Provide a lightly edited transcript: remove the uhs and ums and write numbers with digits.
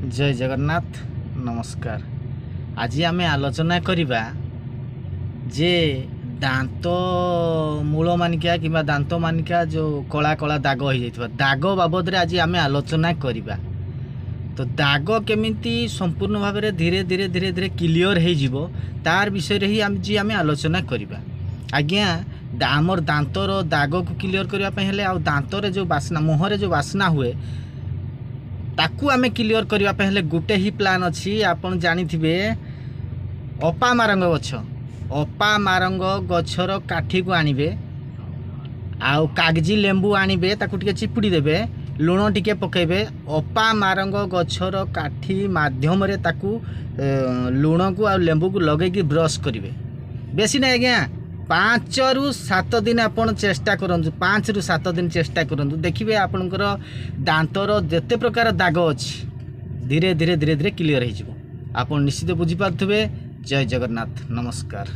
ଜୟ ଜଗନ୍ନାଥ, ନମସ୍କାର। ଆଜି ଆମେ ଆଲୋଚନା କରିବା ଯେ ଦାନ୍ତ ମୂଳ ମାନିକା କିମ୍ବା ଦାନ୍ତ ମାନିକା ଯେଉଁ କଳା କଳା ଦାଗ ହେଇଯାଇଥିବା ଦାଗ ବାବଦରେ ଆଜି ଆମେ ଆଲୋଚନା କରିବା। ତ ଦାଗ କେମିତି ସମ୍ପୂର୍ଣ୍ଣ ଭାବରେ ଧୀରେ ଧୀରେ ଧୀରେ ଧୀରେ କ୍ଲିଅର୍ ହେଇଯିବ, ତାର ବିଷୟରେ ହିଁ ଆଜି ଆମେ ଆଲୋଚନା କରିବା। ଆଜ୍ଞା, ଆମର ଦାନ୍ତର ଦାଗକୁ କ୍ଲିଅର୍ କରିବା ପାଇଁ ହେଲେ ଆଉ ଦାନ୍ତରେ ଯେଉଁ ବାସ୍ନା, ମୁହଁରେ ଯେଉଁ ବାସ୍ନା ହୁଏ, ତାକୁ ଆମେ କ୍ଲିଅର୍ କରିବା ପାଇଁ ହେଲେ ଗୋଟେ ହିଁ ପ୍ଲାନ୍ ଅଛି। ଆପଣ ଜାଣିଥିବେ ଅପାମାରଙ୍ଗ ଗଛ, ଅପାମାରଙ୍ଗ ଗଛର କାଠିକୁ ଆଣିବେ ଆଉ କାଗଜି ଲେମ୍ବୁ ଆଣିବେ, ତାକୁ ଟିକେ ଚିପୁଡ଼ି ଦେବେ, ଲୁଣ ଟିକେ ପକାଇବେ। ଅପାମାରଙ୍ଗ ଗଛର କାଠି ମାଧ୍ୟମରେ ତାକୁ ଲୁଣକୁ ଆଉ ଲେମ୍ବୁକୁ ଲଗେଇକି ବ୍ରସ୍ କରିବେ। ବେଶୀ ନାହିଁ ଆଜ୍ଞା, 5ରୁ 7 ଦିନ ଆପଣ ଚେଷ୍ଟା କରନ୍ତୁ, 5ରୁ 7 ଦିନ ଚେଷ୍ଟା କରନ୍ତୁ, ଦେଖିବେ ଆପଣଙ୍କର ଦାନ୍ତର ଯେତେ ପ୍ରକାର ଦାଗ ଅଛି ଧୀରେ ଧୀରେ ଧୀରେ ଧୀରେ କ୍ଲିଅର୍ ହେଇଯିବ। ଆପଣ ନିଶ୍ଚିତ ବୁଝିପାରୁଥିବେ। ଜୟ ଜଗନ୍ନାଥ, ନମସ୍କାର।